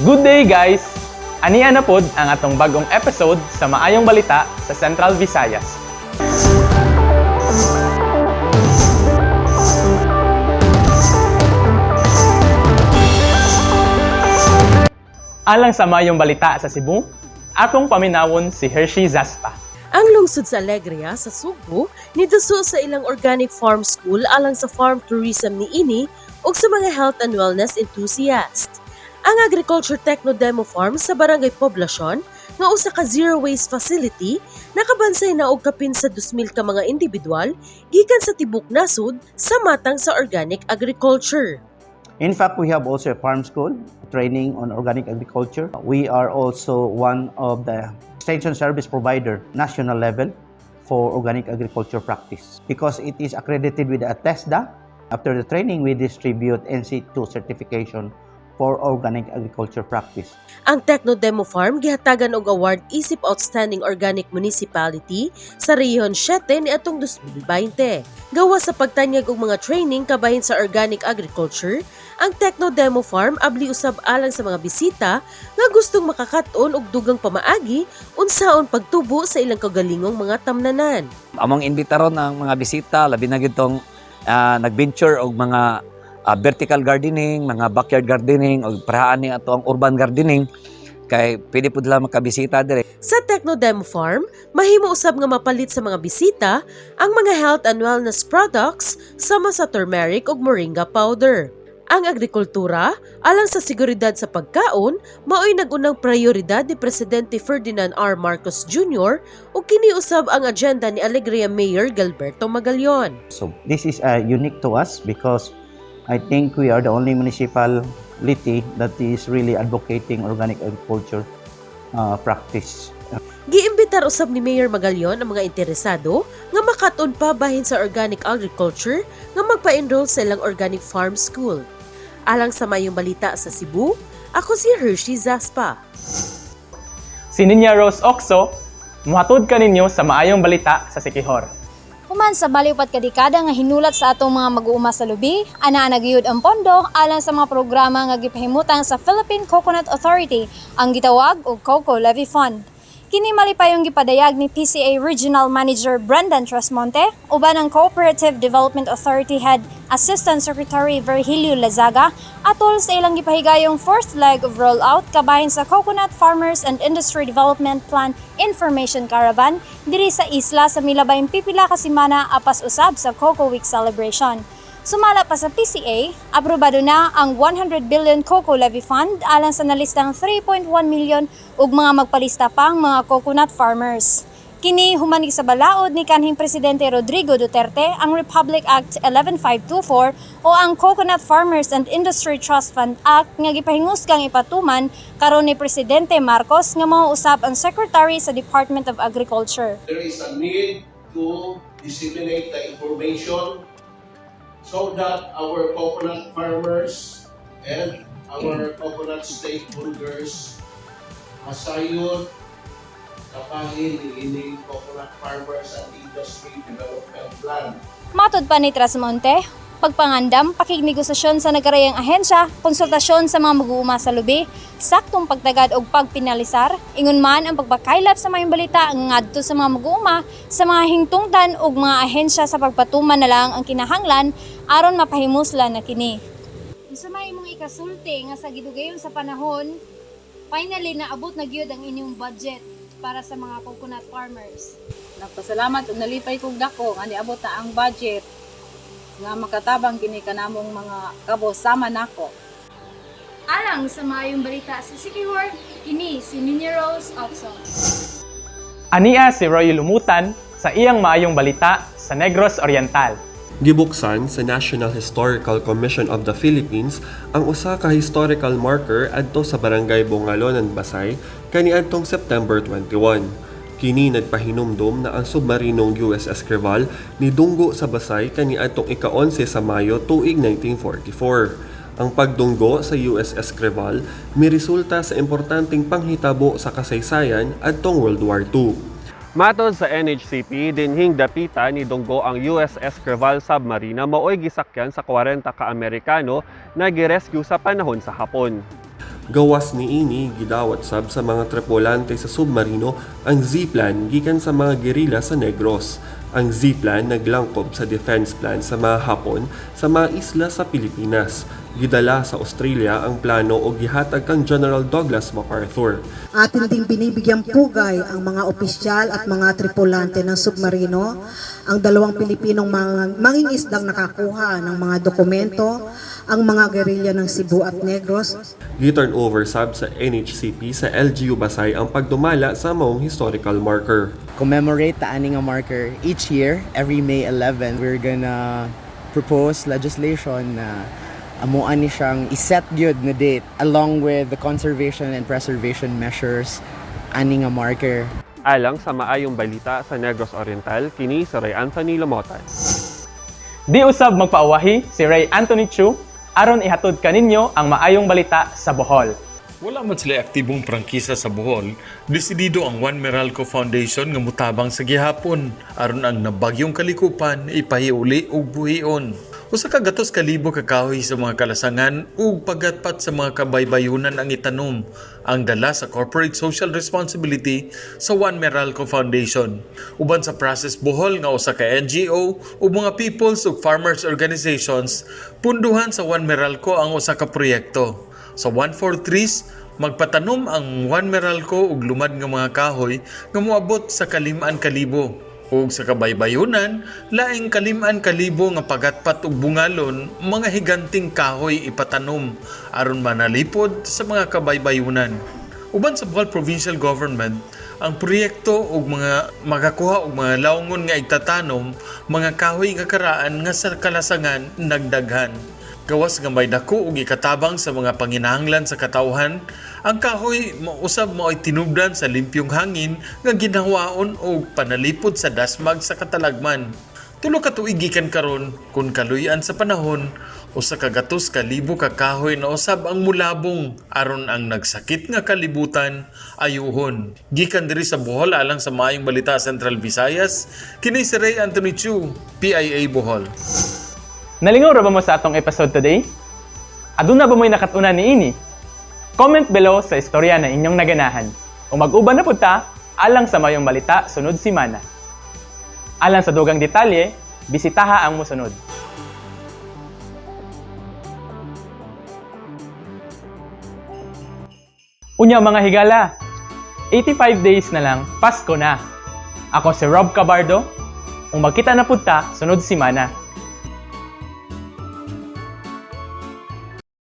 Good day, guys! Ania na pod ang atong bagong episode sa Maayong Balita sa Central Visayas. Alang sa Maayong Balita sa Cebu, atong paminawon si Hershey Zaspa. Ang lungsod sa Alegria sa Sugbo niduso sa ilang organic farm school alang sa farm tourism niini ug sa mga health and wellness enthusiast. Ang Agriculture Techno Demo Farm sa Barangay Poblacion nga usa ka zero waste facility nakabansay na og kapin sa 2,000 ka mga individual gikan sa tibok nasod sa matang sa organic agriculture. In fact, we have also a farm school training on organic agriculture. We are also one of the extension service provider national level for organic agriculture practice because it is accredited with a TESDA. After the training, we distribute NC2 certification for organic agriculture practice. Ang Techno Demo Farm gihatagan og award isip Outstanding Organic Municipality sa Region 7 niadtong 2020. Gawas sa pagtanyag og mga training kabahin sa organic agriculture, ang Techno Demo Farm abli usab alang sa mga bisita nga gustong makakat-on og dugang pamaagi unsaon pagtubo sa ilang kagalingong mga tamnanan. Among imbitaron ang mga bisita, labi na gyud tong nag-venture og mga vertical gardening, mga backyard gardening og parahan ni ato ang urban gardening kay pwede pud lang makabisita dire. Sa Techno Demo Farm, mahimo usab nga mapalit sa mga bisita ang mga health and wellness products sama sa turmeric ug moringa powder. Ang agrikultura, alang sa seguridad sa pagkaon, maoy nag-unang prioridad ni Presidente Ferdinand R. Marcos Jr. ug kini usab ang agenda ni Alegria Mayor Gilberto Magallon. So this is unique to us because I think we are the only municipality that is really advocating organic agriculture practice. Giimbitar usab ni Mayor Magallon ang mga interesado nga makat-on pa bahin sa organic agriculture nga magpa-enroll sa ilang organic farm school. Alang sa Maayong Balita sa Cebu, ako si Hershey Zaspa. Si Ninya Rose Oxo, muhatod kaninyo sa Maayong Balita sa Siquijor. Human sa baliwat kadekada nga hinulat sa atong mga mag-uuma sa lubi, anaa na gyud ang pondo alang sa mga programa nga gipahimutang sa Philippine Coconut Authority, ang gitawag og Coco Levy Fund. Kini malipayong gipadayag ni PCA Regional Manager Brendan Trasmonte uban ang Cooperative Development Authority Head Assistant Secretary Virgilio Lazaga atol sa ilang gipahigayong fourth leg of rollout kabahin sa Coconut Farmers and Industry Development Plan Information Caravan diri sa isla sa milabayng pipila ka semana apas usab sa Coco Week celebration. Sumala pa sa PCA, aprobado na ang 100 billion Coco Levy Fund alang sa nalistang 3.1 million ug mga magpalista pang mga coconut farmers. Kini human sa balaod ni kanhing Presidente Rodrigo Duterte ang Republic Act 11524 o ang Coconut Farmers and Industry Trust Fund Act nga gipahingusgang ipatuman karon ni Presidente Marcos nga mao usab ang Secretary sa Department of Agriculture. There is a need to disseminate the information so that our coconut farmers and our coconut stakeholders masayod kapahin ini Coconut Farmers and Industry Development Plan. Matod pa ni Trasmonte, pagpangandam, pakignegosasyon sa nagkarayang ahensya, konsultasyon sa mga mag-uuma sa lubi, saktong pagtagad og pagpinalisar, ingon man ang pagpakaylap sa mayong balita ngadto sa mga mag-uuma, sa mga hingtungdan ug mga ahensya sa pagpatuman na lang ang kinahanglan aron mapahimuslan na kini. Unsa may imong ikasulti nga sa gidugayon sa panahon, finally naabot na gyud ang inyong budget para sa mga coconut farmers? Nagpasalamat ug nalipay kog dako nga niabot na ang budget nga makatabang kini kanamong mga kabos sama nako. Alang sa Maayong Balita sa Siquijor, kini si Nini Rose Oxon. Ania si Roy Lumutan sa iyang Maayong Balita sa Negros Oriental. Gibuksan sa National Historical Commission of the Philippines ang usa ka historical marker adto sa Barangay Bongalonan, Basay kaniadtong September 21. Kini nagpahinumdom na ang submarinong USS Creval nidunggo sa Basay kaniadtong ika-11 sa Mayo tuig 1944. Ang pagdunggo sa USS Creval miresulta sa importanteng panghitabo sa kasaysayan adtong World War II. Matod sa NHCP, dinhing dapita ni dunggo ang USS Creval submarine na maoy gisakyan sa 40 ka Amerikano na girescue sa panahon sa Hapon. Gawas niini, gidawat sab sa mga tripulante sa submarino ang Z-Plan gikan sa mga gerila sa Negros. Ang Z-Plan naglangkob sa defense plan sa mga Hapon sa mga isla sa Pilipinas. Gidala sa Australia ang plano o gihatag kang General Douglas MacArthur. Atin ding binibigyang pugay ang mga opisyal at mga tripulante ng submarino, ang dalawang Pilipinong mga mangingisdang nakakuha ng mga dokumento, ang mga gerilya ng Cebu at Negros. Gi-turn over sab sa NHCP sa LGU Basay ang pagdumala sa maong historical marker. Commemorate the ani nga marker each year, every May 11, we're gonna propose legislation na amuan ni siyang iset gyud na date along with the conservation and preservation measures ani nga marker. Alang sa maayong balita sa Negros Oriental, kini si Ray Anthony Lamotan. Di usab magpaawahi si Ray Anthony Chu aron ihatod kaninyo ang maayong balita sa Bohol. Wala man sila aktibong prangkisa sa Bohol, desidido ang One Meralco Foundation nga mutabang sa gihapon aron ang nabagyong kalikupan ipahiuli ug buhion. Usa ka gatos kalibo ka kahoy sa mga kalasangan ug pagatpat sa mga kabaybayunan ang itanom ang dala sa corporate social responsibility sa One Meralco Foundation. Uban sa Process Bohol nga usa ka NGO ug mga peoples ug farmers organizations, punduhan sa One Meralco ang usa ka proyekto. Sa 143 magpatanom ang One Meralco og lumad nga mga kahoy nga moabot sa 5,000. Ug sa kabaybayunan, laing 5,000 nga pagatpat og bungalon, mga higanting kahoy ipatanom aron manalipod sa mga kabaybayunan. Uban sa Bohol Provincial Government, ang proyekto og mga makakuha og mga lawngon nga igtatanom, mga kahoy nga karaan nga sa kalasangan nagdaghan. Gawas nga may dako og ikatabang sa mga panginahanglan sa katawhan, ang kahoy mausab mao'y tinubdan sa limpyong hangin nga ginawaon og panalipod sa dasmag sa katalagman. 3 ka tuig gikan karon, kun kaluy-an sa panahon, 100,000 ka kahoy na usab ang mulabong aron ang nagsakit nga kalibutan ayuhon. Gikan diri sa Bohol alang sa Maayong Balita Central Visayas, kini si Ray Anthony Chu, PIA Bohol. Nalingaw ra ba mo sa atong episode today? Aduna ba mo'y nakatunan niini? Comment below sa istorya na inyong naganahan. O mag-uban na pud ta alang sa mayong balita sunod simana. Alang sa dugang detalye, bisitaha ang musunod. Unya mga higala, 85 days na lang, Pasko na. Ako si Rob Cabardo. Kung magkita na pud ta sunod simana.